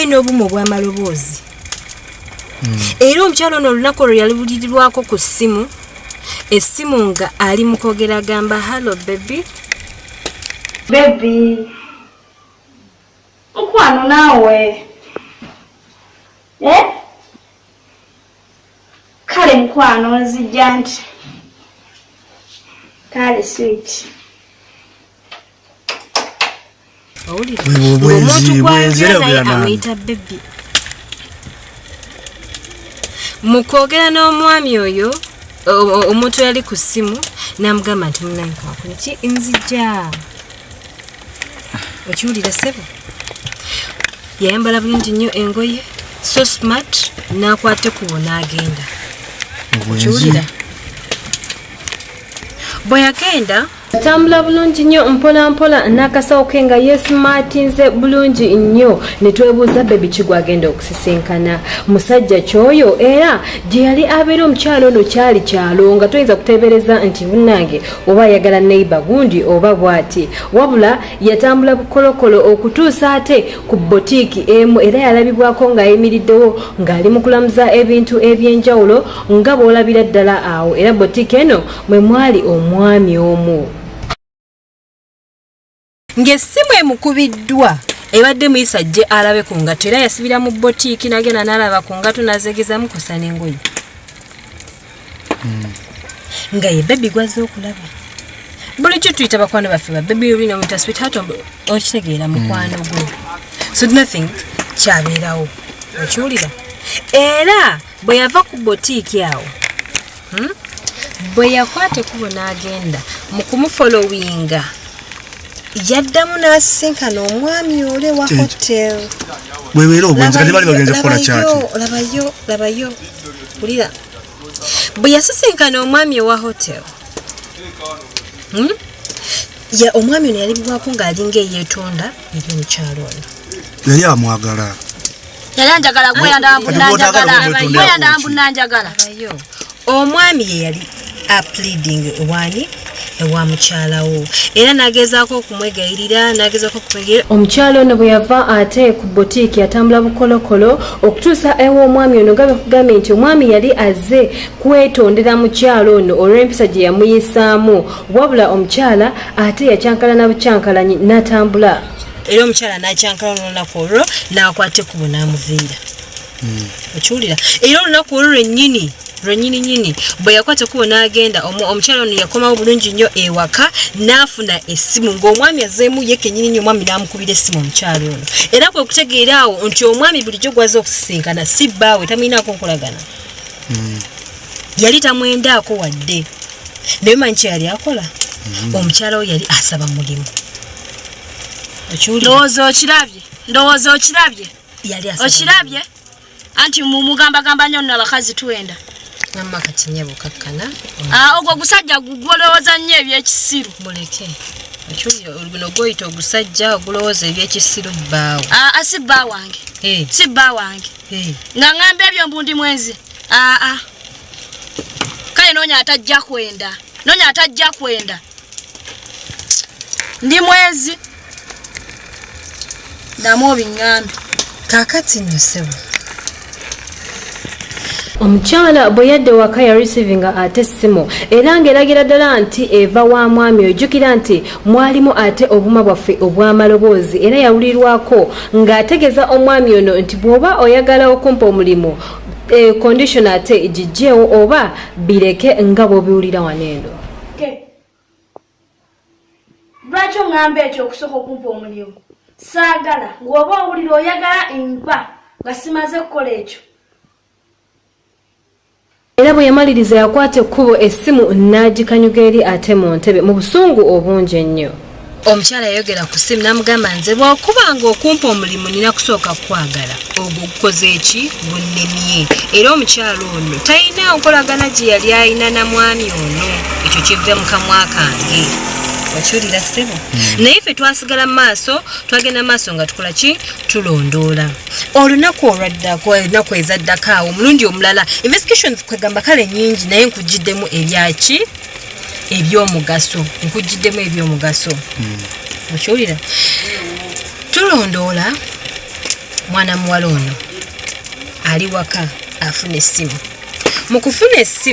Twalina obumu obw'amaloboozi. Era omukyala ono olunaku olwo yaliwulirirwako ku ssimu, essimu nga ali mu kwogera agamba, "Hello baby." Baby. Mukwano naawe. Eh? Kale mukwano, nzijja nti. Kale sweet. Owulira? Bwe bwenzi, Ng'omuntu bwenzi era gw'ayogera naye oyogera n'ani? amuyita baby. Mu kwogera n'omwami oyo, omuntu yali ku ssimu n'amugamba nti, "Munange, kankole ki, nzija." Okiwulira, ssebo? Yayambala bulungi nnyo engoye, so smart, n'akwata ekkubo n'agenda. Obwenzi. Okiwulira? Bwe yagenda, atambula bulungi nnyo mpola mpola n'akasawo ke nga yeesmaatinze bulungi nnyo, ne twebuuza baby ki gwagenda okusisinkana, musajja kyoyo. Era gye yali abeera omukyalo ono kyali kyalo nga toyinza kuteebereza nti munnange oba ayagala neighbor gundi oba bw'ati. Wabula yatambula bukolokolo okutuusa ate ku botiiki emu, era yalabibwako ng'ayimiriddewo ng'ali mu kulamuza ebintu ebyenjawulo nga bw'olabira ddala awo. Era botiiki eno mwe mwali omwami omu ng'essimu emukubiddwa ebadde muyisa jje alabe ku ngatto, era yasibira mu botiiki n'agenda n'alaba ku ngatto n'azeegezamu kusa n'engoye nga ye baby gwazze okulaba. Bulijjo tuyita bakwano baffe ba baby, olina omuyita sweetheart, okitegeera, mukwano gwo. So nothing kyabeerawo, okiwulira? Era bwe yava ku botiiki awo, Bwe yakwata ekkubo n'agenda mu kumufolowinga, yaddamu n'asisinkana omwami oli ewa hotel. Bwebeera obwenzi, kati bali bagenze kukola kyaki? Labayo, labayo, wulira. Bwe yasisinkana omwami owa hotel, Ya omwami ono yalibwako ng'alinga eyeetonda eri omukyalo ono. Yali amwagala. Yali anjagala, gweyanda mbu Kati nanjagala. bw'otaagala bw'omwetondera Gweyanda ku mbu ki? nanjagala. Labayo, omwami ye yali apleading ewani, ewa mukyalawo, era n'agezaako okumwegayirira, n'agezaako okumwegayirira. Omukyala ono bwe yava ate ku botiiki, yatambula bukolokolo okutuusa ew'omwami ono, nga bekugambye nti omwami yali azze kwetondera mukyala ono olw'empisa gye yamuyisaamu. Wabula omukyala ate yakyankalana bukyankalanyi n'atambula, era omukyala n'akyankala olunaku olwo n'akwata ekkubo n'amuviira. Okiwulira? Era olunaku olwo lwennyini lwennyini nyini bwe yakwata ekkubo n'agenda, omukyala ono yakomawo bulungi nnyo ewaka n'afuna essimu ng'omwami azzeemu ye kennyini nnyo. Omwami n'amukubira essimu omukyala ono, era kwe kutegeera awo nti omwami bulijjo gwazze okusisinkana si bbaawe, tamuyinaako nkolagana, yali tamwendaako wadde. Naye manyi kye yali akola? Omukyala we yali asaba mulimu, okiwulira? Ndowooza okirabye, ndowooza okirabye. Yali asaba. Okirabye, anti mumugambagamba nnyo nno abakazi twenda. Namma kati nyabo kakkana. Ah, ogwo gusajja gulowooza nnyo ebyekisiru. Muleke, okiwulira? Guno gwoyita ogusajja ogulowooza ebyekisiru bbaawo. Ah, ah, si bba wange. Si bba wange. Nga ŋŋamba ebyo mbu ndi mwenzi. Aa, kale noonya atajja kwenda, noonya atajja kwenda. Ndi mwezi, ddamu obiŋŋambe. Kaakati nno ssebo, omukyala bwe yadda ewaka ya receivinga ate essimu, era ng'eragira ddala nti eva wa mwami. Ojjukira nti mwalimu ate obuma bwaffe obw'amaloboozi, era yawulirwako ng'ategeeza omwami ono nti, "Bw'oba oyagala okumpa omulimu, condition ate gijjeewo oba bireke," nga bw'obiwulira wano eno. Lwaki oŋŋamba ekyo okusooka okumpa omulimu? Saagala ng'oba owulira oyagala mpa nga simaze kukola ekyo. Era bwe yamaliriza, yakwata ekkubo, essimu n'agikanyuga eri ate mu ntebe mu busungu obungi ennyo. Omukyala yayogera ku ssimu n'amugamba, "Nze bw'okuba nga okumpa omulimu nina kusooka kukwagala, ogwo gukoze eki gunnemye." Era omukyala ono talina nkolagana gye yali alina na mwami ono, ekyo kive mu kamwa kange. Okiwulira, ssebo? Naye ffe twasigala mu maaso, twagenda mu maaso nga tukola ki? Tulondoola. Olunaku olwaddako, ennaku ezaddako awo, omulundi omulala, investigations kwegamba kale nyingi, naye nkugiddemu ebyaki ebyomugaso, nkugiddemu ebyomugaso. Okiwulira? Tulondoola. Mwana muwala ono ali waka afuna essimu. Mu kufuna essimu,